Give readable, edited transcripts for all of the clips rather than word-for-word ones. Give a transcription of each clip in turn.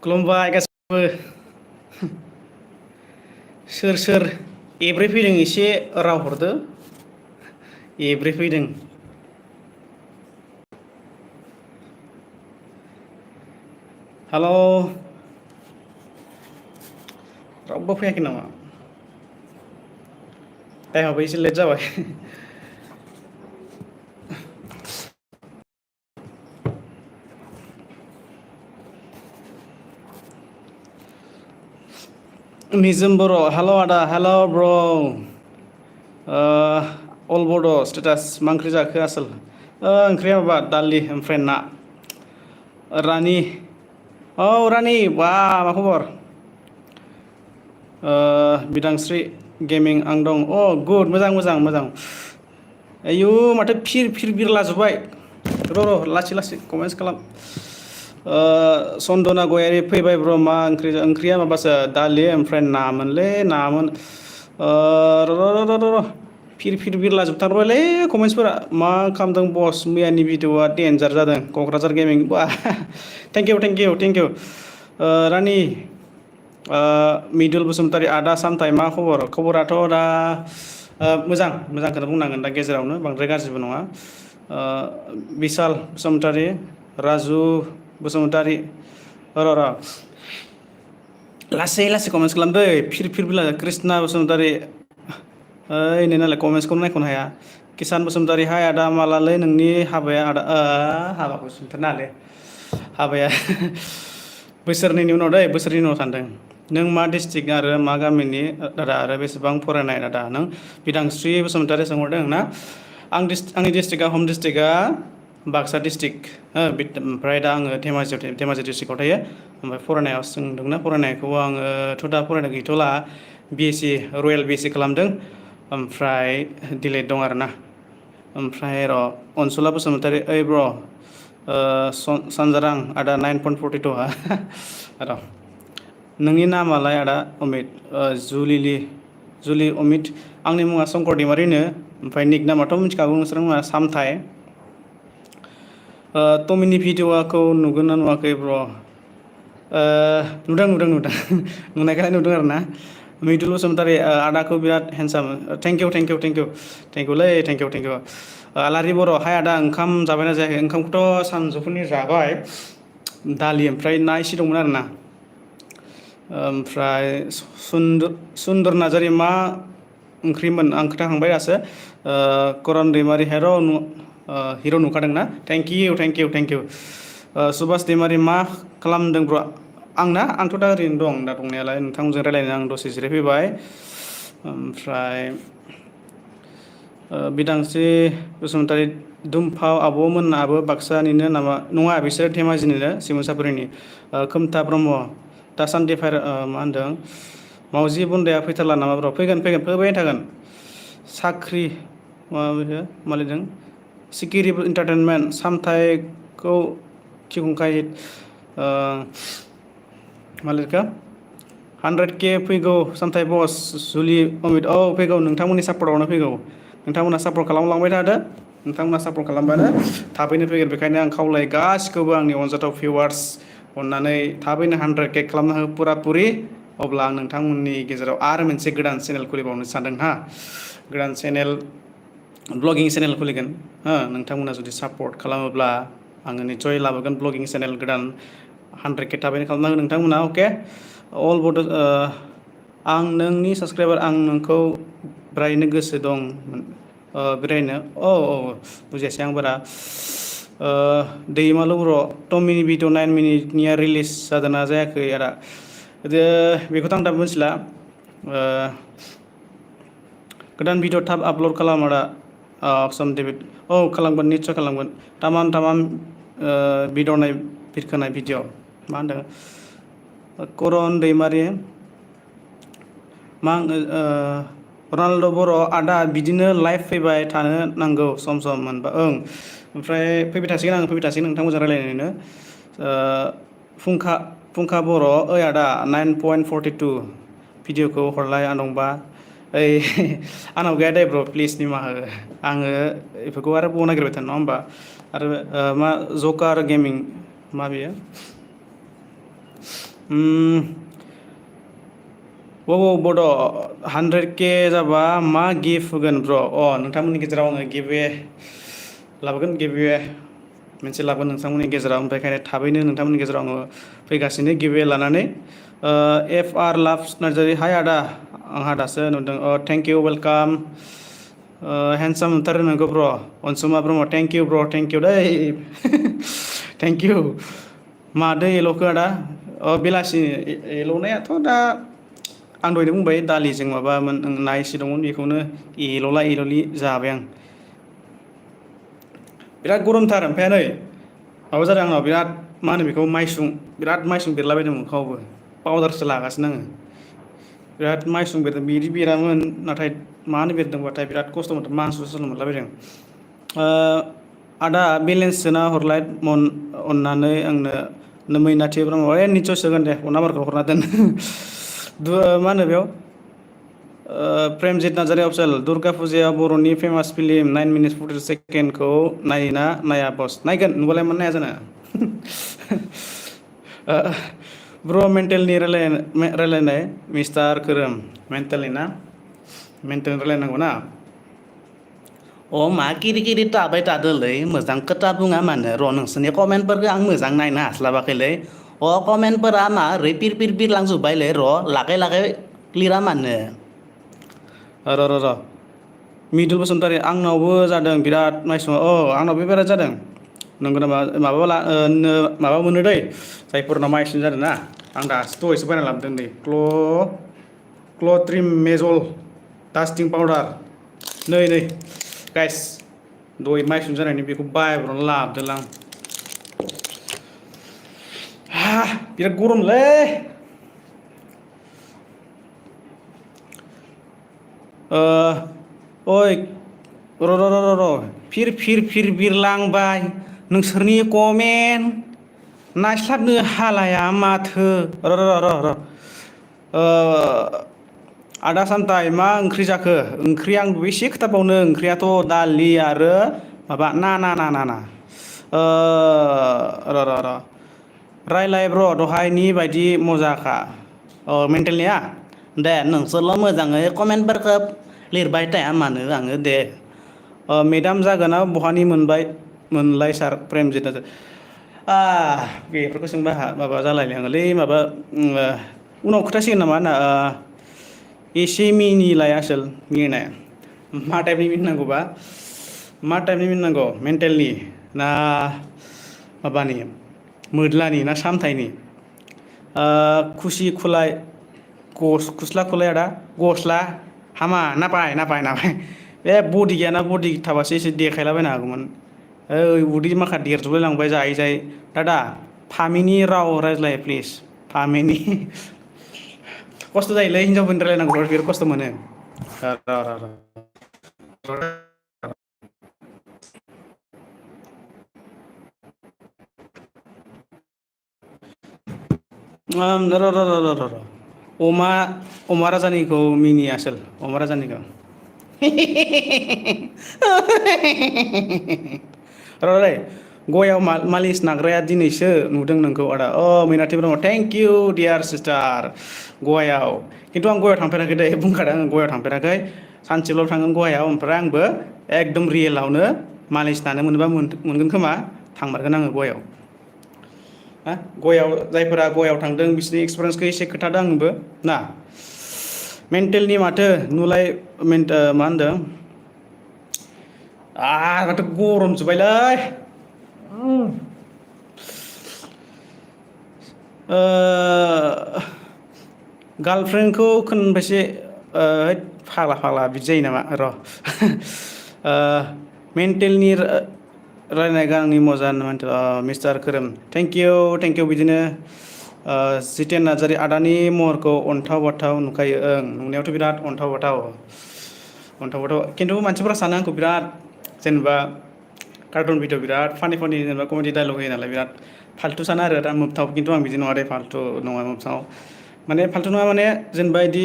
खुलुमबाय गासिबो सोर सोर एब्रै फैदों एसे राव हरदो एब्रै फैदों हेलौ रावबो फैयाखै नामा टाइमाबो एसे लेट जाबाय निजोम बर' हेलौ आदा हेलौ ब्र अल बड' स्टेटास मा ओंख्रि जाखो आसोल ओंख्रिया माबा दालि ओमफ्राय ना रानि औ रानि बा मा खबर बिदांस्रि गेमिं आं दं अ गुड मोजां मोजां मोजां आयु माथो फिर फिर बिरलाजोब्बाय र' लासै लासै कमेन्टस खालाम सन्दना गयारि फैबाय ब्र मा ओंख्रिया माबासो दालि ओमफ्राय नामोनलै नामोन र' फिर फिर बिरला जोबथारबायलै कमेन्टसफोरा मा खालामदों बस मैयानि भिडिअआ डेन्जार जादों क'क्राझार गेमिं बा थेंकिउ थेंकिउ थेंकिउ रानि मिदुल बसुमतारी आदा सामथाइ मा खबर खबराथ' दा मोजां मोजांखौनो बुंनांगोन दा गेजेरावनो बांद्राय गाज्रिबो नङा बिशाल बसुमतारी राजु बसुमतारी र' लासै लासै कमेन्टस खालामदै फिर फिर बिरला कृष्णा बसुमतारी ओइ नोंनालाय कमेन्टसखौनो नायख'नो हाया किसान बसुमतारी हाय आदा मालालै नोंनि हाबाया आदा हाबाखौ सोंथारनाङालै हाबाया बोसोरनैनि उनाव दै बोसोरनैनि उनाव सानदों नों मा डिस्ट्रिक्ट आरो मा गामिनि दादा आरो बेसेबां फरायनाय दादा नों बिदांस्रि बसुमतारी सोंहरदों ना आंनि डिस्ट्रिक्टआ हम डिस्ट्रिक्टआ बाक्सा डिस्ट्रिक्ट ओमफ्राय दा आङो धेमाजि डिस्ट्रिक्टआव थायो ओमफ्राय फरायनायाव सोंदोंना फरायनायखौ आङोथ' दा फरायनाय गैथ'ला बिएससि रयेल बिएससि खालामदों ओमफ्राय डिलेट दं आरोना ओमफ्राय र' अनसुला बसुमतारी ओइ ब्र सानजारां आदा 9.42 हा र' नोंनि नामालाय आदा अमित जुलि अमित आंनि मुङा शंकर दैमारिनो ओमफ्राय निक नामाथ' मिथिखागौ नोंसोर मुङा सामथाइ टमिनि भिडिअ'खौ नुगोन ना नुवाखै ब्र नुदों नुनायखाय नुदों आरो ना मिदुल बसुमतारी आदाखौ बिराद हेन्डसाम थेंकिउलै थेंकिउ आलारि बर' हाय आदा ओंखाम जाबायना जायाखै ओंखामखौथ' सानजौफुनि जाबाय दालि ओमफ्राय ना एसे दंमोन आरो ना ओमफ्राय सुन्दर नार्जारि मा ओंख्रिमोन आं खोन्थाखांबाय दासो करन दैमारि हिर' नुखादोंना थेंकिउ सुबास दैमारि मा खालामदों ब्र आंथ' दा ओरैनो दं दा दंनायालाय नोंथांमोनजों रायज्लायनो आं दसे जिरायफैबाय ओमफ्राय बिदांस्रि बसुमतारी दुमफाव आब'मोनाबो बाक्सानिनो नामा नङा बिसोर धेमाजिनिनो सिमोनसापुरिनि खोमथा ब्रह्म दासान्दि मा होनदों मावजि बुन्दाया फैथारला नामा ब्र फैगोन फैबाय थागोन साख्रि मा लिरदों सिकिरि इन्टारटेनमेन्ट सामथाइखौ खिखुंखाय मा लिरखो 100K फैगौ सामथाइ बस जुलि अमित फैगौ नोंथांमोननि सापर्टआवनो फैगौ नोंथांमोना सापर्ट खालामलांबाय थादो नोंथांमोना सापर्ट खालामबानो थाबैनो फैगोन बेखायनो आं खावलाय गासिखौबो आंनि अनजाथाव भिउवार्स अननानै थाबैनो 100K खालामना हो पुरापुरि अब्ला आं नोंथांमोननि गेजेराव आरो मोनसे गोदान चेनेल खुलिबावनो सानदों गोदान चेनेल ब्लगिं चेनेल खुलिगोन नोंथांमोना जुदि सापर्ट खालामोब्ला आङो निस्सय लाबोगोन ब्लगिं चेनेल गोदान 100K थाबैनो खालामना हो नोंथांमोना अके अल बड' आं नोंनि साबसक्राइबार आं नोंखौ ब्रायनो गोसो दं बेरायनो बुजियासै आं बारा दैमालु बर' टमिनि भिडिअ 9 मिनिटनिया रिलिज जादोंना जायाखै आदा बेखौथ' आं दा मिथिला गोदान भिडिअ थाब आपल'ड खालाम आदा अक्सम डेभिड खालामगोन निस्सय खालामगोन तामाम बिरनाय बिरखोनाय भिडिअ मा होनदों करन दैमारि मा रनाल्ड' बर' आदा बिदिनो लाइभ फैबाय थानो नांगौ सम मोनबा ओमफ्राय फैबाय थासिगोन नोंथां मोजां रायज्लायनोनो फुंखा बर' ओइ आदा 9.42 भिडिअखौ हरलाय आं दंबा आंनाव गैया दे ब्र प्लिज निमाहा हो आङो बेफोरखौ आरो बाव नागिरबाय थानो नङा होमबा आरो मा जकार गेमिं मा बेयो बड' 100K जाबा मा गिफ्ट होगोन ब्र' नोंथांमोननि गेजेराव आङो गिभवे लाबोगोन गिभवे मोनसे लाबोगोन नोंथांमोननि गेजेराव ओमफ्राय खायनो थाबैनो नोंथांमोननि गेजेराव आङो फैगासिनो गिभवे लानानै FR लाभ्स नार्जारि हाय आदा आंहा दासो नुदों थेंक इउ वेलकाम हेन्डसाम नुथारो नोंखौ ब्र' अनसुमा ब्रह्म थेंक इउ ब्र' थेंक इउ दै थेंक इउ मादो एल'खो आदा बेलासि एल'नायाथ' दा आं दहायनो बुंबाय दालिजों माबामोन ना एसे दंमोन बेखौनो एल'ला एल'लि जाबाय आं बिराद गरमथार ओमफ्राय नै माबा जादों आंनाव बिराद मा होनो बेखौ बिराद माइसुं बेरलाबायदों मोखाङावबो पाउदारसो लागासिनो आङो बिराद माइसुं बेरदों बिदि बेरामोन नाथाय मानो बेरदोंबाथाय बिराद खस्थ' मोनदों मानसुसो मोनलाबायदों आदा बेलेन्स सोना हरलाय अननानै आंनो मैनाथि ब्रह्म निस्सय सोगोन दे फन नाम्बारखौ हरना दोन मा होनो बेयाव प्रेमजित नार्जारि अफिसियेल दुर्गा फुजायाव बर'नि फेमास फिल्म 9 मिनिट्स 42 सेकेन्डखौ नायोना नाया बस नायगोन नुबालाय मानो नाया जानो ब्र' मेन्टेलनि रायलायनाय मिस्टार खोरोम मेन्टेलनि ना मेन्टेल रायलायनांगौ ना मा किरि किरि थाबाय थादोलै मोजां खोथा बुङा मानो र' नोंसोरनि कमेन्टफोरखौ आं मोजां नायनो हास्लाबाखैलै कमेन्टफोरा मा ओरै पिर पिर बिरलांजोब्बायलै लागाय लागाय लिरा मानो र' मिदुल बसुमतारी आंनावबो जादों बिराद माइसुङा आंनावबो बिराद जादों नंगौ नामा माबा मोनो दै जायफोरनाव माइसुं जादों ना आं दासो दहायसो बायना लाबोदों नै क्ल'ट्रिमेजल डास्टिं पाउडार नै गाइस दहाय माइसुं जानायनि बेखौ बायब्र'ना लाबोदों आं बिराद गरमलै ओइ र' फिर बिरलांबाय नोंसोरनि कमेन्ट नायस्लाबनो हालाया माथो र' आदा सान्थाय मा ओंख्रि जाखो ओंख्रि आं एसे खोथाबावनो ओंख्रियाथ' दालि आरो माबा ना र' रायलाय ब्र' दहायनि बायदि मजाखा मेन्टेलनिया दे नोंसोरल' मोजाङै कमेन्टफोरखौ लिरबाय थाया मानो आङो दे मेदाम जागोना बहानि मोनलाय सार प्रेमजित बेफोरखौ सोंबा माबा जालायलाय आङोलै माबा उनाव खोथासिगोन नामा होनना एसे मिनिलाय आसोल मिनिनाय मा टाइपनि मिनिनांगौबा मा टाइपनि मिनिनांगौ मेन्टेलनि ना माबानि मोद्लानि ना सामथायनि खुसि खुलाय खुस्ला खुलाय आदा गस्ला हामा नापाय बे बडि गैयाना बडि थाबासो एसे देखायलाबायनो हागौमोन उदै माखा देरजोबलाय लांबाय जायै दादा फामिनि राव रायज्लाय प्लिज फामिनि खस्थ' जायोलै हिनजावफोरनि रायलायनांगौ बिराद खस्थ' मोनो र' अमा राजानिखौ मिनि आसोल अमा राजानिखौ र'लै गयाव मालिस नाग्राया दिनैसो नुदों नोंखौ आदा Mainathi Brahma thank you dear sister गवायाव खिन्थु आं गवायाव थांफेराखै दे बुंखादों आं गवायाव थांफेराखै सानसेल' थांगोन गवायाव ओमफ्राय आंबो एकदम रियेलावनो मालिस नानो मोनोबा मोनगोन खोमा थांमारगोन आङो गवायाव गयाव जायफोरा गयाव थांदों बिसोरनि एक्सपिरियेन्सखौ एसे खोथादों आंबो ना मेन्टेलनि माथो नुलाय मा होनदों माथो गरम जोब्बायलै गार्लफ्रेन्डखौ खोनबेसे फाग्ला बिदि जायो नामा र' मेन्टेलनि रायलायनाय गांनि मजा मिस्टार खोरोम थेंक इउ बिदिनो जितेन नार्जारि आदानि महरखौ अन्थाव बाथाव नुखायो नुनायावथ' बिराद अन्थाव बाथाव खिन्थु मानसिफोरा सानो आंखौ बिराद जेनेबा कार्टुन भिडिअ बिराद फानि जेनेबा कमेडि डायलग होयो नालाय बिराद फाल्थु सानो आरो दा मोगथाव खिन्थु आं बिदि नङा दे फाल्थु नङा मोगथाव माने फाल्थु नङा माने जेनेबा बिदि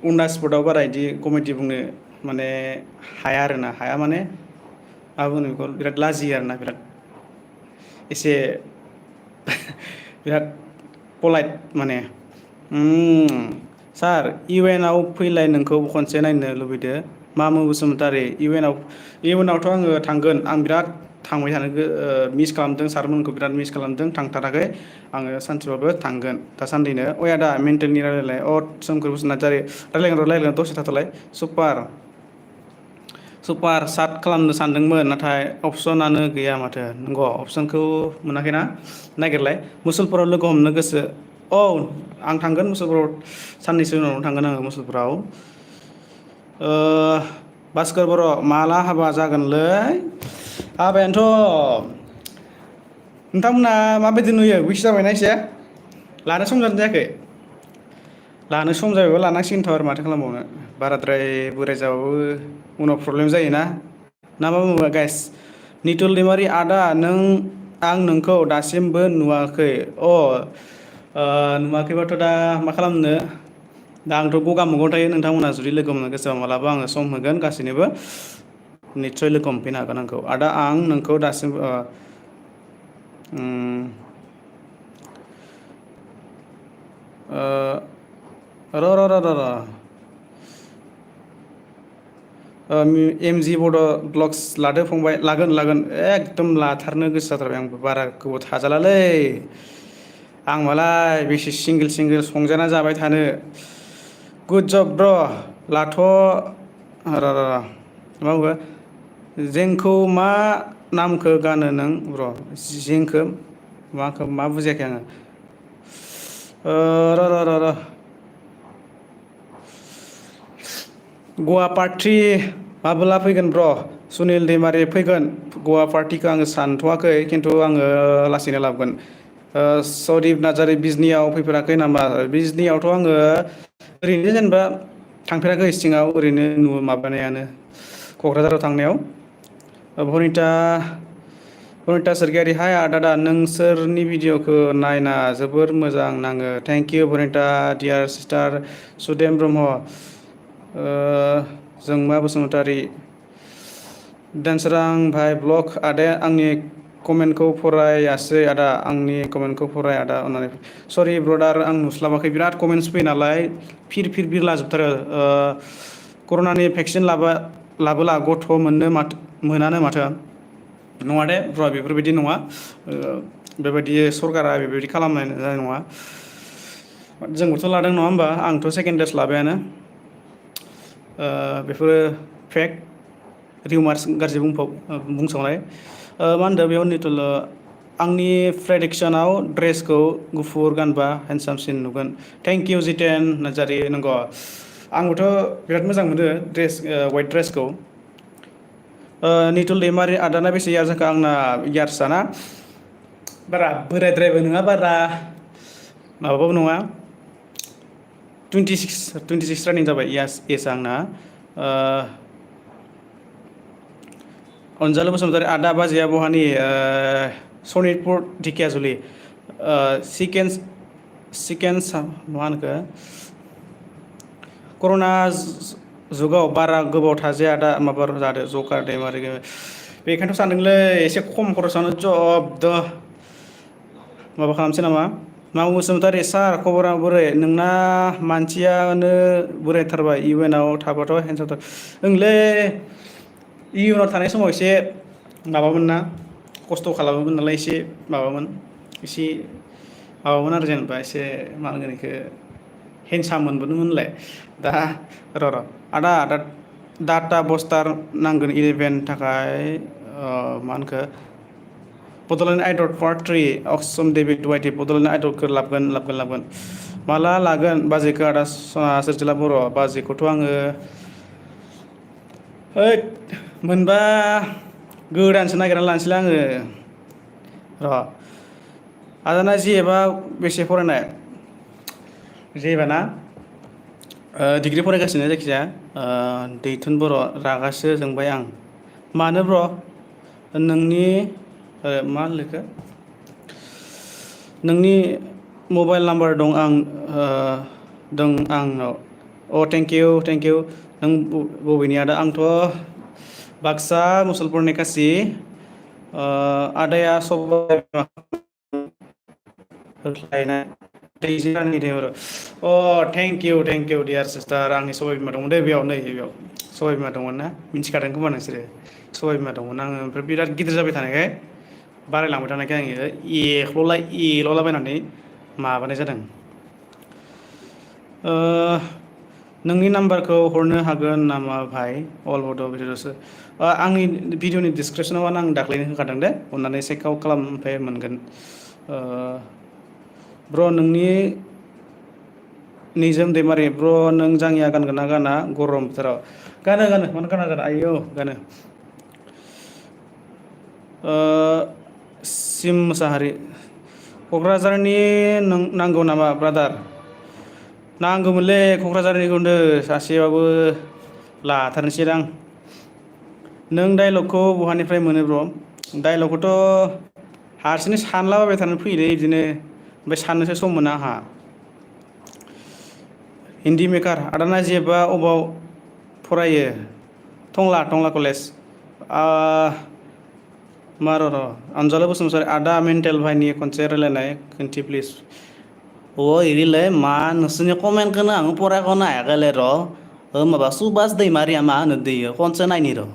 उन्दा स्पटआव बारा बिदि कमेडि बुंनो माने हाया माने मा बुङो बेखौ बिराद लाजियो आरोना बिराद एसे बिराद पलाइट माने सार इउएनआव फैलाय नोंखौ खनसे नायनो लुबैदो मामु बसुमतारी इउएनआवथ' आङो थांगोन आं बिराद थांबाय थानो मिस खालामदों सारमोनखौ बिराद मिस खालामदों थांथाराखै आङो सानसेबाबो थांगोन दासान्दिनो अ आदा मेन्टेलनि रायलायलाय सोमखोर बसुमतारी रायलायगोन दसे थाथ'लाय सुपार साट खालामनो सानदोंमोन नाथाय अपसनानो गैया माथो नंगौ अपसनखौ मोनाखैना नागिरलाय मुसलपुराव लोगो हमनो गोसो औ आं थांगोन मुसलपुराव साननैसो उनावनो थांगोन आङो मुसलपुराव भास्कर बर' माला हाबा जागोनलै हाबायानोथ' नोंथांमोना माबायदि नुयो बैसो जाबायना एसे लानो सम जादों जायाखै लानो सम जाबायबा लानांसिगोनथ' आरो माथो खालामबावनो बाराद्राय बोराय जाबाबो उनाव प्रब्लेम जायोना ना मा बुङो गाइस निथुल दैमारि आदा आं नोंखौ दासिमबो नुवाखै नुवाखैबाथ' दा मा खालामनो दा आंथ' गगा मुगायाव थायो नोंथांमोनहा जुदि लोगो मोननो गोसोबा मालाबा आङो सम होगोन गासैनोबो निस्सय लोगो हमफैनो हागोन आंखौ आदा आं नोंखौ दासिमबो र' एमजि बड' ब्लग्स लादो फंबाय लागोन एकदम लाथारनो गोसो जाथारबाय आंबो बारा गोबाव थाजालालै आं मालाय बेसे सिंगेल संजाना जाबाय थानो गुड जब ब्र' लाथ' र' मा बुङो जेंखौ मा नामखौ गानो नों ब्र' जेंखौ मा बुजियाखै आङो र' गवा पार्टि माबोला फैगोन ब्र' सुनिल दैमारि फैगोन गवा पार्टिखौ आङो सानथ'वाखै खिन्थु आङो लासैनो लाबोगोन सरिफ नार्जारि बिजनियाव फैफेराखै नामा बिजनियावथ' आङो ओरैनो जेनेबा थांफेराखै सिङाव ओरैनो माबानायानो क'क्राझाराव थांनायाव भनिता सोरगियारि हाय आदा नोंसोरनि भिडिअ'खौ नायना जोबोर मोजां नाङो थेंक इउ भनिता डियार सिस्टार सुदेम ब्रह्म जोंमा बसुमतारी दानसोरां भाइ ब्लग आदाया आंनि कमेन्टखौ फरायासै आदा आंनि कमेन्टखौ फराय आदा अननानै सरि ब्रदार आं नुस्लाबाखै बिराद कमेन्टस फैयो नालाय फिर बिरलाजोबथारो कर'नानि भेक्सिन लाबोला गथ' मोनानो माथो नङा दे ब्र बेफोरबायदि नङा बेबायदि सरकारा बेबायदि खालामनाय जानाय नङा जोंबोथ' लादों नङा होमबा आंथ' सेकेन्ड द'ज लाबायानो बेफोरो फेक रिउमार्स गाज्रि बुंसावनाय मा होनदों बेयाव निथुल आंनि प्रेडिक्सनाव ड्रेसखौ गुफुर गानबा हेन्डसामसिन नुगोन थेंक इउ जितेन नार्जारि नंगौ आंबोथ' बिराद मोजां मोनो वाइट ड्रेसखौ निथुल दैमारि आदाना बेसे इयार जाखो आंना इयार्सआना बारा बोरायद्रायबो नङा बारा माबाबाबो नङा 26 रानिं जाबाय एजआ आंना अनजालु बसुमतारी आदा बाजैया बहानि सनितपुर ढेकियाजुलि सिकेन्स मा होनखो कर'ना जुगाव बारा गोबाव थाजाया दा माबा जादों जकार दैमारि बेखायनोथ' सानदोंलै एसे खम खरसावनो जबद माबा खालामसै नामा मामु बसुमतारी सार खबरा बोरै नोंना मानसियानो बोरायथारबाय इउएनआव थाबाथ' हेन्डसाम ओंलै इयुनाव थानाय समाव एसे माबामोन ना खस्थ' खालामोमोन नालाय एसे माबामोन आरो जेनेबा एसे मा होनगोन बेखौ हेन्डसाम मोनबोदोंमोनलाय दा र' आदा डाटा बस्टार नांगोन 11 थाखाय मा होनखो Bodoland idol part 3 अक्सम David वाइटि Bodoland आइदलखौ लाबोगोन माला लागोन बाजैखौ आदा सोरजिला बर' बाजैखौथ' आङो मोनबा गोदानसो नागिरना लानोसैलै आङो र' आदाना जेएबा बेसे फरायनाय जेएबा ना डिग्रि फरायगासिनो जायखिजाया दैथुन बर' रागासो जोंबाय आं मानो ब्र' नोंनि मा लिरखो नोंनि मबाइल नाम्बार दं आंनाव थेंक इउ नों बबेनि आदा आंथ' बाक्सा मुसलपुर निकासि आदाया सबाय होख्लायनाय दैजि रानि दे थेंक इउ डियार सिस्टार आंनि सबाय बिमा दंमोन दे बेयाव नै बेयाव सबाय बिमा दंमोन ना मिन्थिखादों खोमा नोंसोरो सबाय बिमा दंमोन आङो ओमफ्राय बिराद गिदिर जाबाय थानायखाय बारायलांबाय थानायखाय आङो एख्ल'लाबायनानै माबानाय जादों। नोंनि नाम्बारखौ हरनो हागोन नामा भाइ अल बड' भिडिअ'सो आंनि भिडिअ'नि डिसक्रिपसनाव आं दाख्लैनो होखादों दे अननानै चेक आउट खालाम ओमफ्राय मोनगोन। ब्र' नोंनि निजोम दैमारि ब्र' नों जाङिया गानगोन ना गाना गरम बोथोराव गानो मानो गाना जानो आयौ गानो। सिम मोसाहारि क'क्राझारनि नांगौ नामा ब्रादार नांगौमोनलै क'क्राझारनिखौ होनदों सासेबाबो लाथारनोसैदां। नों डाइलगखौ बहानिफ्राय मोनो ब्र' डाइलगखौथ' हारसिंनो सानलाबायबाय थानो फैयोलै बिदिनो ओमफ्राय साननोसो सम मोना आंहा। हिन्दी मेकार आदा नाजिबा अबाव फरायो टंला कलेज मा र' अनजालु बसुमतारी आदा मेन्टेल भाइनि खनसे रायलायनाय खोन्थि प्लिज इरिलै मा नोंसोरनि कमेन्टखौनो आं फरायख'नो हायाखैलै र' माबा सुबास दैमारिया मा होनो दैयो खनसे नायनि र'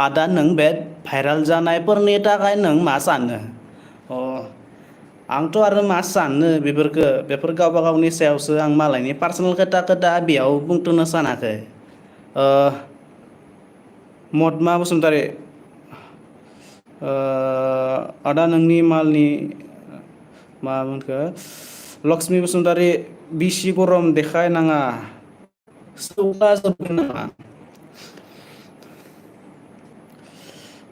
आदा नों बे भाइराल जानायफोरनि थाखाय नों मा सानो आंथ' आरो मा साननो बेफोर गावबा गावनि सायावसो आं मालायनि पार्सनेल खोथाखौ दा बेयाव बुंथ'नो सानाखै। मदमा बसुमतारी आदा नोंनि मालनि मामोनखो लक्ष्मि बसुमतारी बिसि गरम देखाय नाङा सौखा जोंगोन नामा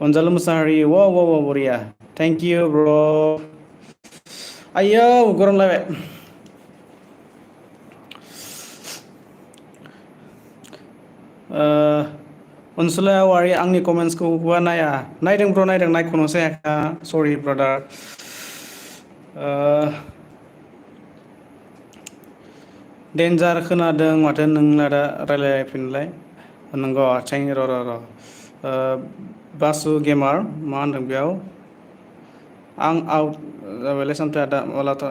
अनजालु मोसाहारि वाव बरिया थेंक इउ ब्र' आयौ गरमलायबाय। अनसुला औवारि आंनि कमेन्ट्सखौबो नाया नायदों ब्र' नायदों नायख'नोसो हायाखै सरि ब्रादार। डेन्जार खोनादों माथो नोंना दा रायलायफिनलाय नंगौ र' बासु गेमार मा होनदों बेयाव आं आउट जाबायलै सानथाया दा मालाथ'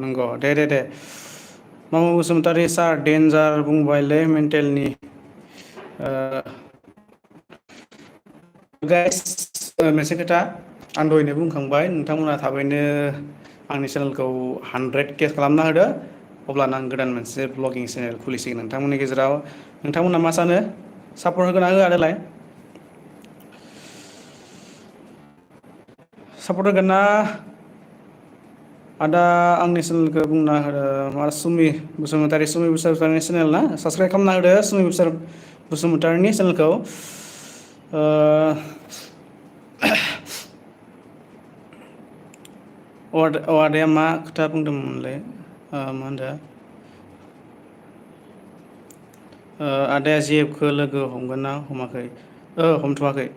नंगौ दे मामा बसुमतारी सार डेन्जार बुंबायलै मेन्टेलनि गाइस मोनसे खोथा आं दहायनो बुंखांबाय नोंथांमोना थाबैनो आंनि चेनेलखौ 100K खालामना होदो अब्लानो आं गोदान मोनसे ब्लगिं चेनेल खुलिसिगोन नोंथांमोननि गेजेराव नोंथांमोना मा सानो सापर्ट होगोन ना होआ देलाय सापर्ट होगोन ना आदा आंनि चेनेलखौ बुंना होदो मा सुमि बसुमतारिनि चेनेल ना साबसक्राइब खालामना होदो सुमि बसुमतारिनि चेनेलखौ आदाया मा खोथा बुंदोंमोनलाय मा होनदों आदाया जेबखौ लोगो हमगोन ना हमाखै हमथ'वाखै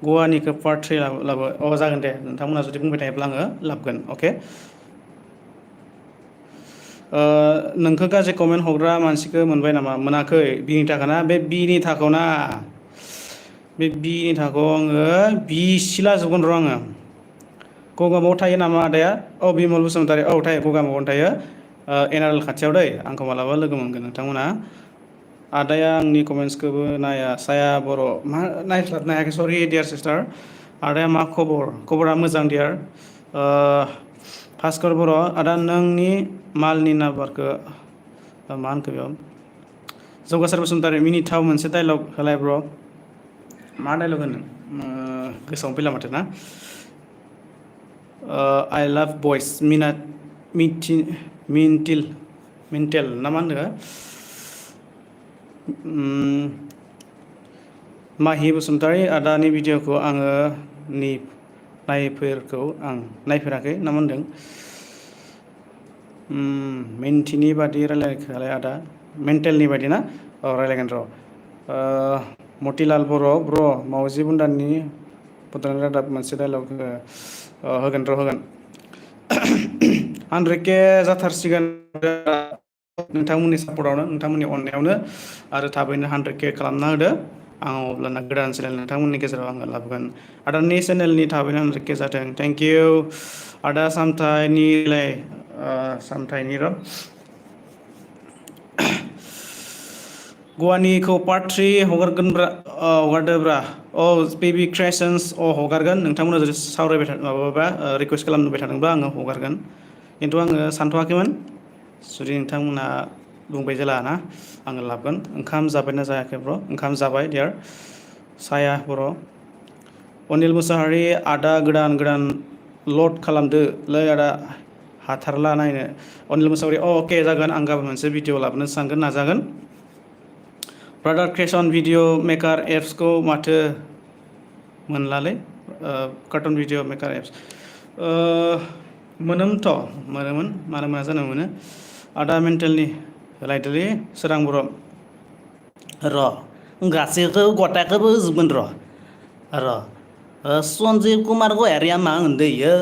गवानिखौ पार्ट 3 लाबो जागोन दे नोंथांमोना जुदि बुंबाय थायोब्ला आङो लाबोगोन अके। नोंखौ गाज्रि कमेन्ट हरग्रा मानसिखौ मोनबाय नामा मोनाखै बिनि थाखाय ना बे बिनि थाखाय ना बे बिनि थाखौ आङो बिसिलाजोबगोन र' आङो गगामुगाव थायो नामा आदाया बिमल बसुमतारी थायो गगामुगावनो थायो NRL खाथियाव दै आंखौ मालाबा लोगो मोनगोन नोंथांमोना आदाया आंनि कमेन्ट्सखौबो नाया साया बर' मा नायस्लाबनो हायाखै सरि डियार सिस्टार आदाया मा खबरा मोजां डियार भास्कर बर' आदा नोंनि मालनि नाम्बारखौ मा होनखो बेयाव जौगासार बसुमतारी मिनिथाव मोनसे डायलग होलाय ब्र' मा डायलग होनो गोसोआवनो फैला माथो ना आइ लाभ बयस मिन्टेल ना मा होनदों माहि बसुमतारी आदानि भिडिअखौ आङो नायफेराखै ना मा होनदों मिन्थिनि बादि रायलायखालाय आदा मेन्टेलनि बादि ना रायलायगोन र' मतिलाल ब्र' मावजि बुन्दानि बड'लेण्ड रादाब मोनसे डायलग होगोन 100K जाथारसिगोन नोंथांमोननि सापर्टआवनो नोंथांमोननि अननायावनो आरो थाबैनो 100K खालामना होदो आं अब्लाना गोदान चेनेल नोंथांमोननि गेजेराव आङो लाबोगोन आदानि चेनेलनि थाबैनो 100K जाथों थेंक इउ आदा सामथाइनिलाय सामथाइनि र' गवानिखौ पार्ट 3 हगारदोब्रा बेबी क्रिएशन्स हगारगोन नोंथांमोना जुदि सावरायबाय माबाबा रिकुवेस्ट खालामबाय थादोंबा आङो हगारगोन खिन्थु आङो सानथ'वाखैमोन जुदि नोंथांमोना बुंबाय जेला ना आङो लाबोगोन ओंखाम जाबायना जायाखै ब्र' ओंखाम जाबाय देयार साया बर' अनिल मुसाहारि आदा गोदान लड खालामदो लै आदा हाथारला नायनो अनिल मुसाहारि अके जागोन आं गाबोन मोनसे भिडिअ लाबोनो सानगोन नाजागोन ब्रादार क्रिएशन भिडिअ मेकार एप्सखौ माथो मोनलालै कार्टुन भिडिअ मेकार एप्स मोनोमोनथ' मोनोमोन मानो मोना जानो मोनो आदा मेन्टेलनि लायदोलै सोरां बर' गासैखौ गथायखौबो होजोबगोन र' सन्जीब कुमार गयारिया मा होनदो इयो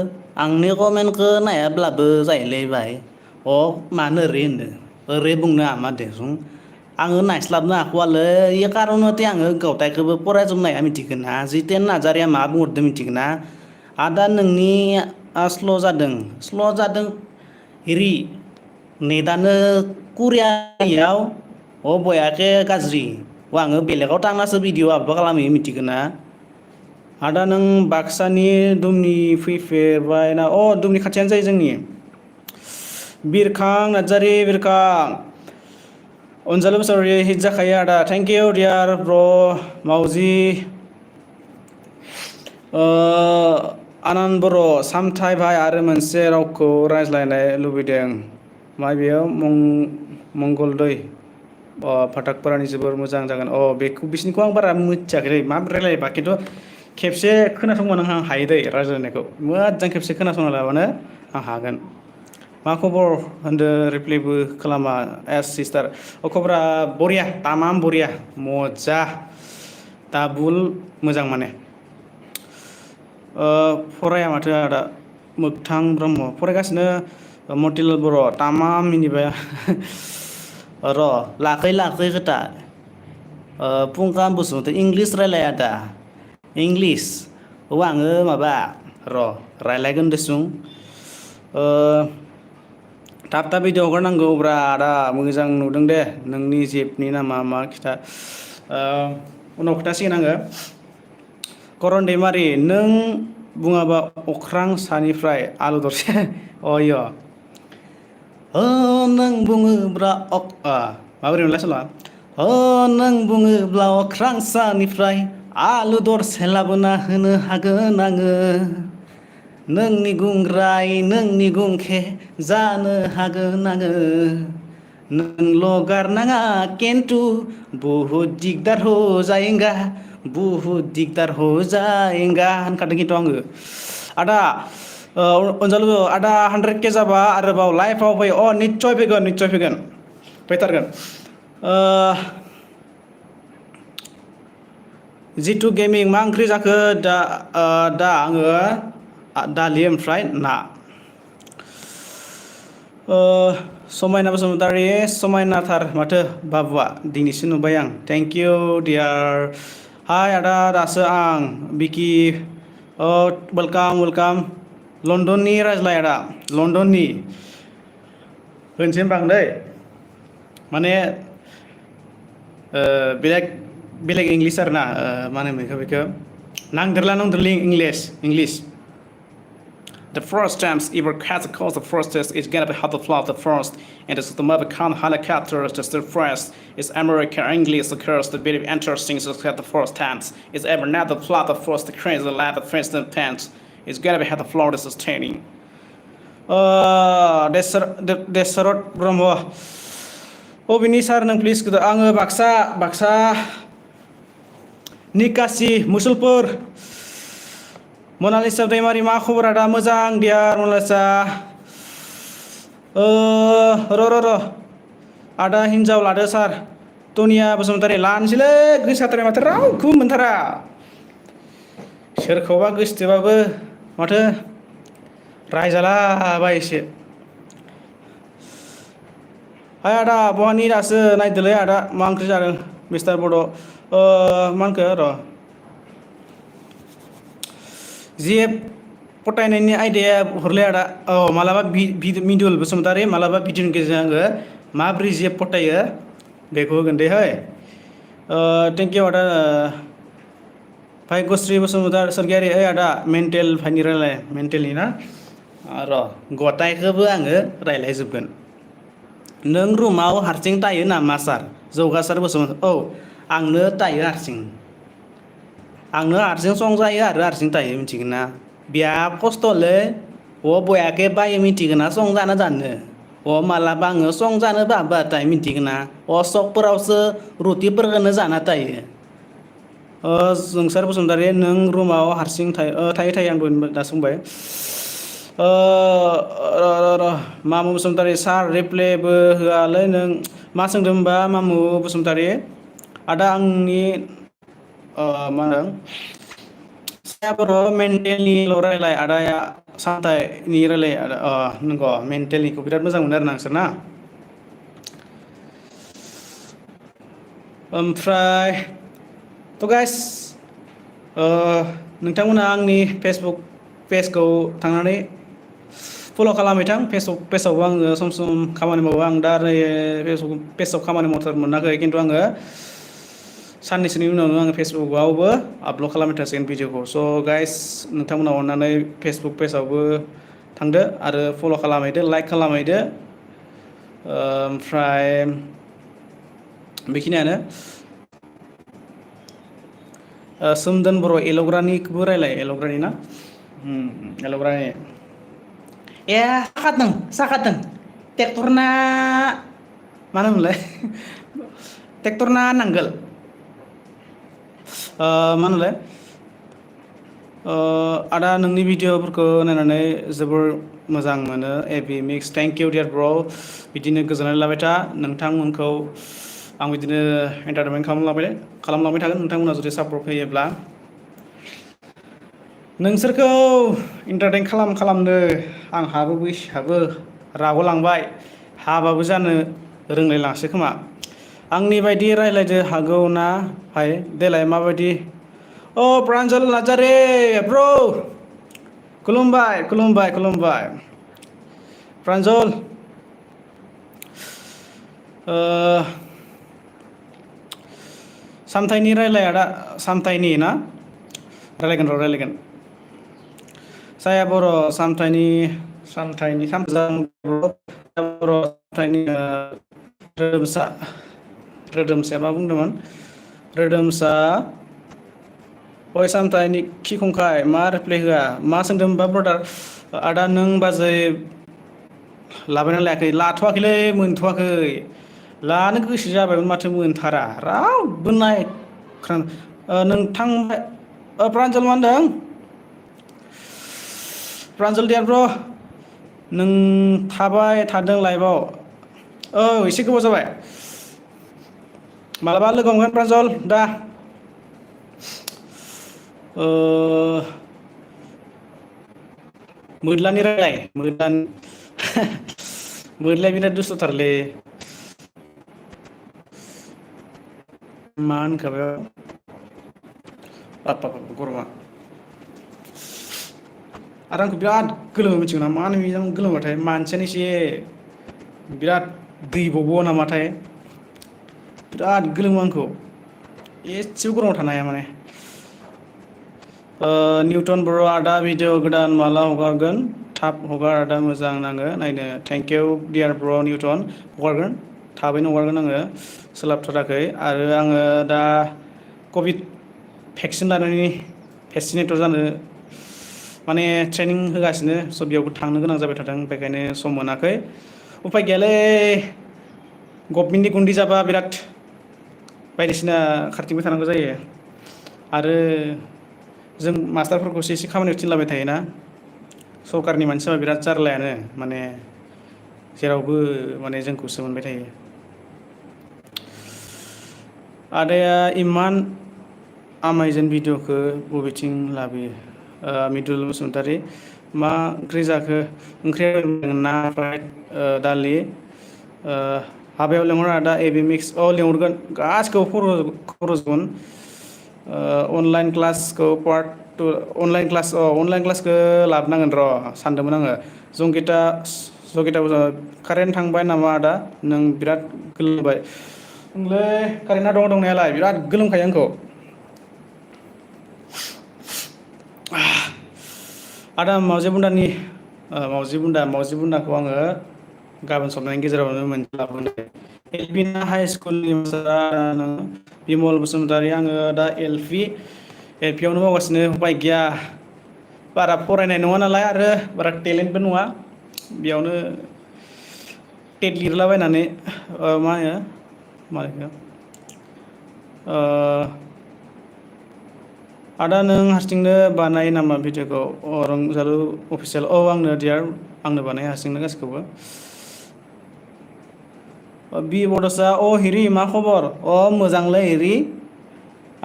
आंनि कमेन्टखौ नायाब्लाबो जायोलै भाइ मानो ओरै होनदो ओरै बुंनो हामा देसुं आङो नायस्लाबनो हाख'वालै इ कारनते आङो गथायखौबो फरायजोबनाया मिथिगोन ना जितेन नार्जारिया मा बुंहरदों मिथिगोन ना आदा नोंनि स्ल' जादों हिरि नेटानो कुरियायाव बयाके गाज्रि आङो बेलेगाव थांनासो भिडिअ आपल'ड खालामहैयो मिथिगोन ना आदा नों बाक्सानि दुमनि फैफेरबाय ना दुमनि खाथियानो जायो जोंनि बिरखां नार्जारि बिरखां अनजालु बसुमतारी हिट जाखायो आदा थेंक इउ डियार ब्र मावजि आनन्द बर' सामथाइ भाइ आरो मोनसे रावखौ रायज्लायनो लुबैदों मा बेयो मंगलदै फाटाकपारानि जोबोर मोजां जागोन बेखौ बिसिनिखौ आं बारा मिथियाखै माबोरै रायलायोबा खिन्थु खेबसे खोनासंबानो आं हायो दै रायज्लायनायखौ मोजां खेबसे खोनासंना लाबानो आं हागोन मा खबर होनदो रिप्लायबो खालामा एस सिस्टार खबरा बरिया तामाम बरिया मजा दाबुल मोजां माने फराया माथो आदा मोगथां ब्रह्म फरायगासिनो मतिलाल बर' तामाम मिनिबाय लाखै खोथा फुंखा बसुमतारी इंलिस रायलाया दा इंलिस आङो माबा रायलायगोन देसुं थाब भिडिअ हगारनांगौब्रा आदा मोजां नुदों दे नोंनि जेबनि नामा मा खिथा उनाव खोथासिगोन आङो करन दैमारि नों बुङाबा अख्रां सानिफ्राय आलु दरसे नों बुङोब्ला माबोरै मोनलाय सल'आ नों बुङोब्ला अख्रां सानिफ्राय आलु दरसे लाबोना होनो हागोन आङो नोंनि गुंग्राय नोंनि गुंखे जानो हागोन आङो नोंल' गारनाङा केन्तु बहुद दिगदार हो जायेंगा होनखादों खिन्थु आङो आदा अनजालु आदा 100K जाबा आरोबाव लाइफआव फै निस्सय फैगोन फैथारगोन जितु गेमिं मा ओंख्रि जाखो दा आङो दालि ओमफ्राय ना समायना बसुमतारी समायनाथार माथो बाबुआ दिनैसो नुबाय आं थेंक इउ डियार हाय आदा दासो आं बिकि वेलकाम लन्डननि रायज्लाय आदा लन्डननि होनसै होनबा आं दै माने बेलेग इंलिस आरो ना मा होनो बेखौ नांदेरला English The first times ever catch calls the first test is gonna be how to fly the first and the mother count helicopters just the first is American English occurs the very interesting so that the first times is ever not the fly the first the crazy the lab the first and pants is gonna be how the floor is sustaining Desarot Brahmo बिनि सार नों please आङो बाक्सा निकासि मुसलपुर मनालिसा दैमारि मा खबरा दा मोजां dear Manalisa र' आदा हिनजाव लादो सार टनिया बसुमतारी लानोसैलै गोसाथार माथो रावखौबो मोनथारा सोरखौबा गोसोथोबाबो माथो रायजालाबाय एसे हाय आदा बहानि दासो नायदोलै आदा मा ओंख्रि जादों मिस्टार बड' मा होनखो र' जिएफ फटायनायनि आयदाया हरलाय आदा मालाबा मिदुल बसुमतारी मालाबा भिडिअनि गेजेरजों आङो माब्रै जे फटायो बेखौ होगोन दे है थेंक इउ आदा भाग्यश्री बसुमतारी सरगियारि ओइ आदा मेन्टेल फाइनि रायलाय मेन्टेलनि ना र' गथायखौबो आङो रायलायजोबगोन नों रुमाव हारसिं थायो नामा सार जौगासार बसुमतारी औ आंनो थायो हारसिं संजायो आरो हारसिं थायो मिथिगोन ना बिया खस्थ'लै बयाके बायो मिथिगोना संजानो मालाबा आङो संजानो बाबाथाय मिथिगोना सकफोरावसो रुटिफोरखौनो जाना थायो जोंसार बसुमतारी नों रुमाव हारसिं थायो आं दासो बुंबाय र' मामु बसुमतारी सार रिप्लेबो होआलै नों मा सोंदों होनबा मामु बसुमतारी आदा आंनि मा होनदों बर' मेन्टेलनिल' रायलाय आदाया सामथाइनि रायलाय आदा नंगौ मेन्टेलनिखौ बिराद मोजां मोनो आरो ना नोंसोर ना ओमफ्राय थ' गाइस नोंथांमोना आंनि फेसबुक पेजखौ थांनानै फल' खालामहैथां फेसबुक पेजावबो आङो सम सम खामानि मावो आं दा नै फेसबुक पेजाव खामानि मावथार मोनाखै खिन्थु आङो साननैसोनि उनावनो आङो फेसबुकआवबो आपल'ड खालामबाय थासिगोन भिडिअखौ स' गाइस नोंथांमोना अननानै फेसबुक पेजावबो थांदो आरो फल' खालामहैदो लाइक खालामहैदो ओमफ्राय बेखिनियानो सोमदोन बर' एल'ग्रानिखौबो रायलाय एल'ग्रानि ना एल'ग्रानि साखादों ट्रेक्टरना मा होनोमोनलाय ट्रेक्टरना नांगोल मा होनोमोनलाय आदा नोंनि भिडिअफोरखौ नायनानै जोबोर मोजां मोनो एभि मिक्स थेंक इउ डियार ब्र बिदिनो गोजोननाय लाबाय था नोंथांमोनखौ आं बिदिनो एन्टारटेनमेन्ट खालामलांबाय थागोन नोंथांमोना जुदि सापर्ट होयोब्ला नोंसोरखौ इन्टारटेन खालामनो आंहाबो बैसोआबो रागलांबाय हाबाबो जानो रोंलायलाङासै खोमा आंनि बायदि रायज्लायनो हागौ ना भाइ देलाय माबायदि प्रान्जल नार्जारि ब्र खुलुमबाय प्रान्जल सामथाइनि रायलाय आदा सामथाइनि ना रायलायगोन साया बर' सामथाइनि रोदोमसाया मा बुंदोंमोन रोदोमसा सामथाइनि खिखंखाय मा रिप्लाय होआ मा सोंदों होनबा ब्रादार आदा नों बाजै लाबायना लायाखै लाथ'वाखैलै मोनथ'वाखै लानो गोसो जाबायमोन माथो मोनथारा रावबो नोंथां प्रान्जल मा होनदों प्रान्जल डियार ब्र नों थाबाय थादों लाइभआव एसे गोबाव जाबाय मालाबा लोगो हमगोन प्रान्जल दा मोद्लानि रायलाय मोद्लाया बिराद दुस्थ'थारलै मा होनखाबाय गरमा आरो आंखौ बिराद गोलोमो मिथिगौ ना मानो बिजों गोलोमबाथाय मानसियानो एसे बिराद दैबावबाव नामाथाय बिराद गोलोमो आंखौ एसेबो गरमाव थानो हाया माने निउटन बर' आदा भिडिअ गोदान माला हगारगोन थाब हगार आदा मोजां नाङो नायनो थेंक इउ डियार ब्र निउटन हगारगोन थाबैनो हगारगोन आङो सोलाबथाराखै आरो आङो दा कभिड भेक्सिन लानायनि भेक्सिनेटर जानो माने ट्रेनिं होगासिनो स' बेयावबो थांनो गोनां जाबाय थादों बेखायनो सम मोनाखै उफाय गैयालै गभमेन्टनि गुन्दै जाबा बिराद बायदिसिना खारथिंबाय थानांगौ जायो आरो जों मास्टारफोरखौसो एसे खामानियाव थिनलाबाय थायोना सरकारनि मानसिफोरा बिराद जारलायानो माने जेरावबो माने जोंखौसो मोनबाय थायो आदाया इमान आमायजों भिडिअखौ बबेथिं लाबोयो मिदुल बसुमतारी मा ओंख्रि जाखो ओंख्रिया ना फ्राय दालि हाबायाव लेंहर आदा एबि मिक्स लेंहरगोन गासिखौबो खबर होजोबगोन अनलाइन क्लासखौ पार्ट अनलाइन क्लासखौ लाबोनांगोन र' सानदोंमोन आङो जंगिता कारेन्ट थांबाय नामा आदा नों बिराद गोलोमबाय ओंलै कारेन्टआ दङ दंनायालाय बिराद गोलोमखायो आंखौ आदा मावजि बुन्दाखौ आङो गाबोन सबनायनि गेजेरावनो मोनसे लाबोगोन एलपिना हाइ स्कुलनि मास्टारा बिमल बसुमतारी आङो दा एलपियावनो मावगासिनो उफाय गैया बारा फरायनाय नङा नालाय आरो बारा टेलेन्टबो नङा बेयावनो टेट लिरलाबायनानै मा होनो आदा नों हारसिंनो बानायो नामा भिडिअखौ रंजालु अफिसियेल आंनो डियार आंनो बानायो हारसिंनो गासिखौबो बि बड'सा हिरि मा खबर मोजांलै हिरि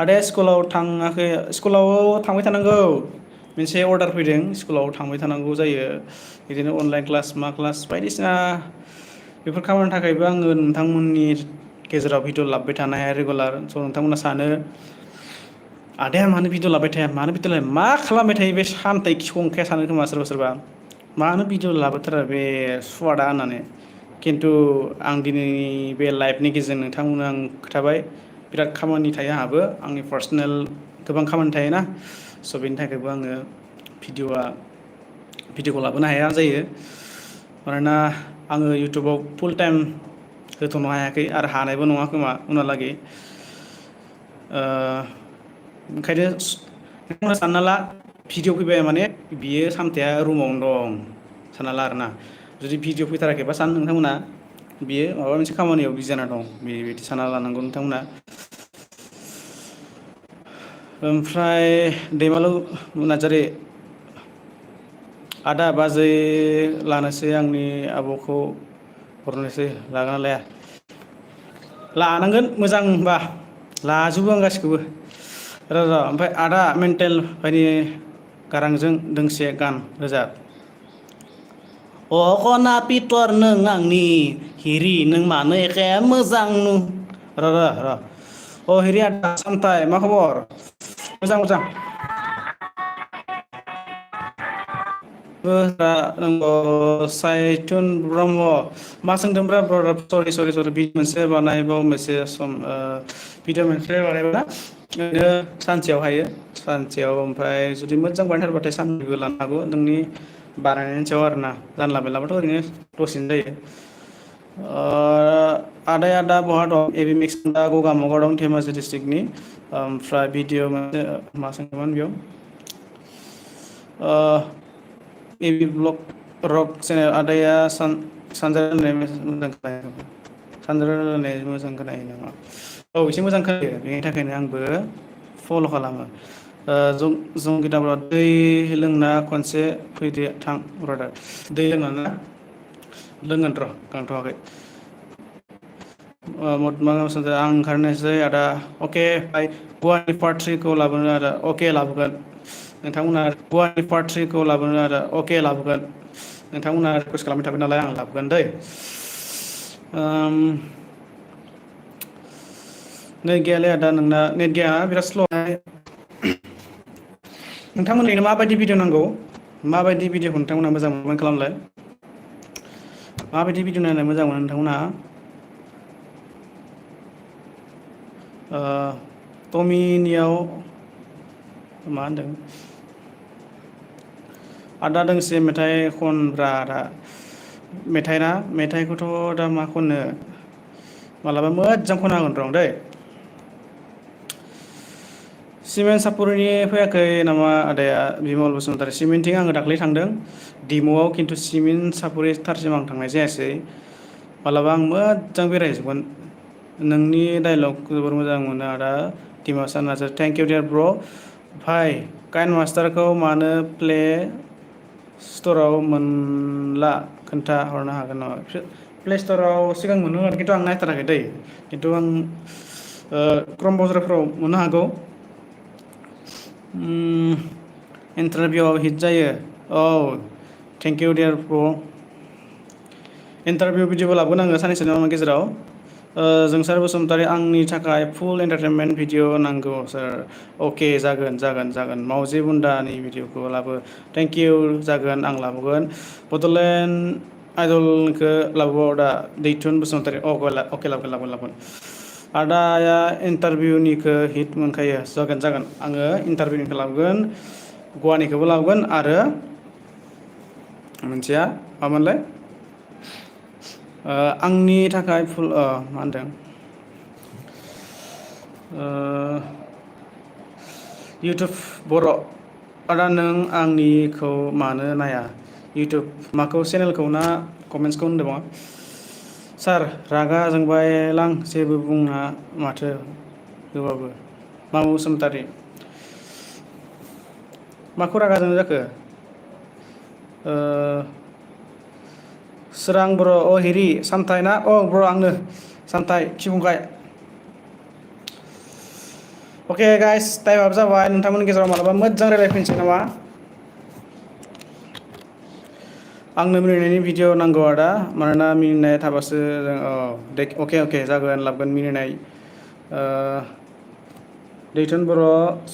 आदाया स्कुलाव थाङाखै स्कुलाव थांबाय थानांगौ मोनसे अर्डार फैदों स्कुलाव थांबाय थानांगौ जायो बिदिनो अनलाइन क्लास मा क्लास बायदिसिना बेफोर खामानिनि थाखायबो आङो नोंथांमोननि गेजेराव भिडिअ लाबोबाय थानो हाया रेगुलार स' नोंथांमोना सानो आदाया मानो भिडिअ लाबाय थाया मा खालामबाय थायो बे सान्थाय खिखौ सानो खोमा सोरबा सोरबा मानो भिडिअ लाबोथारा बे सुवादा होननानै खिन्थु आं दिनै बे लाइभनि गेजेरजों नोंथांमोननो आं खोथाबाय बिराद खामानि थायो आंहाबो आंनि पार्सनेल गोबां खामानि थायोना स' बेनि थाखायबो आङो भिडिअखौ लाबोनो हाया जायो मानोना आङो इउटुबाव फुल टाइम होथ'नो हायाखै आरो हानायबो नङा खोमा उनहालागै ओंखायनो नोंथांमोना सानना ला भिडिअ फैबाय माने बियो सामथाया रुमावनो दं सानना ला आरोना जुदि भिडिअ फैथाराखैबा सान नोंथांमोना बियो माबा मोनसे खामानियाव बिजि जाना दं बेबायदि सानना लानांगौ नोंथांमोना ओमफ्राय दैमालु नार्जारि आदा बाजै लानोसै आंनि आब'खौ हरनोसै लागोना लाया लानांगोन मोजांबा लाजोबो आं गासिखौबो र' ओमफ्राय आदा मेन्टेल बायदि गारांजों दोंसे गान रोजाब खना पिटर नों आंनि हिरि नों मानो एखे मोजां र' हिरि आदा सामथाय मा खबर मोजां सायथुन ब्रह्म मा सोंदोंब्रा ब्रादार सरि भिडिअ मोनसे बानायबाव मोनसे सम भिडिअ मोनसे बानायबा ओरैनो सानसेयाव हायो सानसेयाव ओमफ्राय जुदि मोजां बानायथारबाथाय साननैबो लानो हागौ नोंनि बानायनायनि सायाव आरोना जानला मेनलाबाथ' ओरैनो दसेनो जायो आदाया दा बहा दं एबि मिक्स दा गगा मुगा दं धेमाजि डिस्ट्रिक्टनि ओमफ्राय भिडिअ मोनसे मा सोंदोंमोन बेयाव एबि ब्लग रक चेनेल आदाया सानजानाय मोजां खोनायो नामा एसे मोजां खोनायो बेनि थाखायनो आंबो फल' खालामो जंगिताब्ला दै लोंना खनसे फैदो थां ब्रादार दै लोंना लोंगोन र' गांथ'वाखै आं ओंखारनोसै आदा अके बाय गुवाहाटि पार्ट 3 खौ लाबोनो आदा अके लाबोगोन नोंथांमोना गुवाहाटि पार्ट 3 खौ लाबोनो आदा अके लाबोगोन नोंथांमोना रिकुवेस्ट खालामबाय थाबाय नालाय आं लाबोगोन दै नेट गैयालै आदा नोंना नेट गैया बिराद स्ल' नोंथांमोननो माबायदि भिडिअ नांगौ माबायदि भिडिअखौ नोंथांमोना मोजां मोनो खालामलाय माबायदि भिडिअ नायनो मोजां मोनो नोंथांमोनहा टमिनियाव मा होनदों आदा दोंसे मेथाइ खनब्रा आदा मेथाइखौथ' दा मा खननो मालाबा मोजां खनना होगोन र' दै सिमेन्ट सापरिनि फैयाखै नामा आदाया बिमल बसुमतारी सिमेन्टथिं आङो दाख्लै थांदों डिम'आव खिन्थु सिमेन्ट सापरि थारसिम आं थांनाय जायासै मालाबा आं मोजां बेरायहैजोबगोन नोंनि डाइलगखौ जोबोर मोजां मोनो आदा Dimasa Narzary thank you dear ब्र' भाइ काइन मास्टारखौ मानो प्ले स्ट'राव मोनला खोन्था हरनो हागोन नामा प्ले स्ट'राव सिगां मोनोमोन खिन्थु आं नायथाराखै दै खिन्थु आं क्रम ब्राउजारफ्राव मोननो हागौ इन्टारभिउआव हिट जायो थेंक इउ डियार ब्र' इन्टारभिउ भिडिअबो लाबोगोन आङो साननैसोनि गेजेराव जोंसार बसुमतारी आंनि थाखाय फुल एन्टारटेनमेन्ट भिडिअ नांगौ सार अके जागोन मावजि बुन्दानि भिडिअखौ लाबो थेंक इउ जागोन आं लाबोगोन बड'लेण्ड आइडलखौ लाबोबाव दा दैथुन बसुमतारी अके लाबोगोन आदाया इन्टारभिउनिखौ हिट मोनखायो जागोन आङो इन्टारभिउनिखौ लाबोगोन गवानिखौबो लाबोगोन आरो मोनसेया मामोनलाय आंनि थाखाय फुल मा होनदों इउटुब बर' आदा नों आंनिखौ मानो नाया इउटुब माखौ चेनेलखौ ना कमेन्ट्सखौ होनदों मा सार रागा जोंबायलां जेबो बुङा माथो होबाबो मामु बसुमतारी माखौ रागा जोंनो जाखो सोरां बर' हिरि सामथाय ना ब्र' आंनो सामथाय खिबुंखाय अके गाइस टाइमाबो जाबाय नोंथांमोननि गेजेराव मालाबा मोजां रायज्लायफिनसै नामा आंनो मिनिनायनि भिडिअ नांगौ आदा मानोना मिनिनाय थाबासो जों अके जागोन लाबोगोन मिनिनाय दैथुन बर'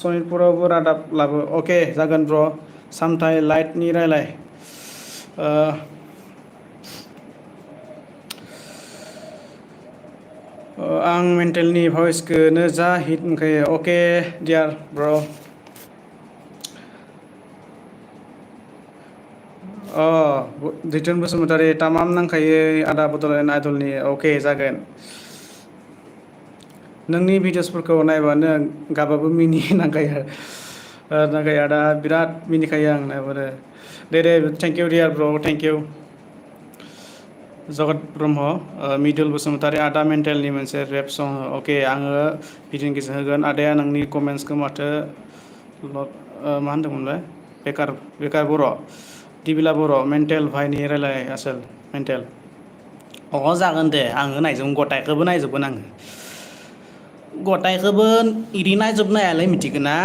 सनितपुरावबो रादाब लाबो अके जागोन ब्र' सामथाय लाइटनि रायलाय आं मेन्टेलनि भइसखौनो जा हिट मोनखायो अके डियार ब्र' दैथुन बसुमतारी तामाम नांखायो आदा बड'लेण्ड आइडलनि अके जागोन नोंनि भिडिअसफोरखौ नायबानो गाबाबो मिनि नांखायो आदा बिराद मिनिखायो आं नायबानो दे थेंक इउ डियार ब्र' थेंक इउ जगत ब्रह्म मिदुल बसुमतारी आदा मेन्टेलनि मोनसे रेप सं अके आङो भिडिअनि गेजेरजों होगोन आदाया नोंनि कमेन्ट्सखौ माथो मा होनदोंमोनलाय बेकार बर' दिबिला बर' मेन्टेल भाइनि रायलाय आसोल मेन्टेल जागोन दे आङो नायजोबगोन गथायखौबो नायजोबगोन आङो गथायखौबो इदि नायजोबनो हायालै मिथिगोन ना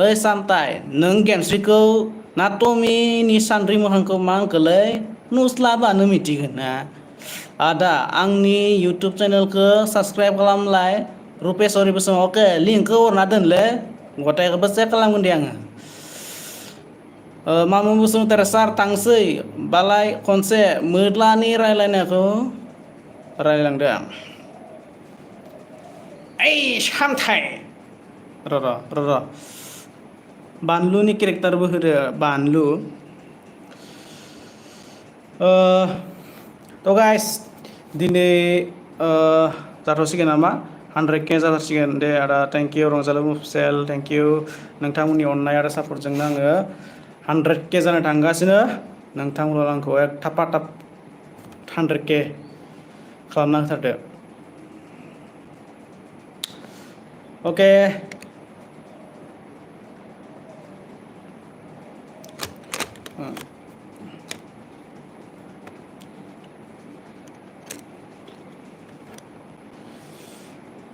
ओइ सामथाय नों गेमस्रिखौ ना टमिनि सान्द्रि मोखांखौ मा होनखोलै नुस्लाबानो मिथिगोन ना आदा आंनि इउटुब चेनेलखौ साबसक्राइब खालामलाय रुपेसरि बसुमतारी अके लिंकखौ हरना दोनलै गथायखौबो चेक खालामगोन दे आङो मामु बसुमतारी सार थांसै बालाय खनसे मोद्लानि रायलायनायखौ रायलायलांदो ओइ सामथाय र' बानलुनि केरेक्टारबो होदो बानलु थ' गाइस दिनै जाथ'सिगोन नामा 100K जाथारसिगोन दे आदा thank you Ranjalu मुफसेल thank you नोंथांमोननि अननाय आरो सापर्टजोंनो आङो 100K जानो थांगासिनो नोंथांमोना आंखौ थाब 100K खालामना होथारदो अके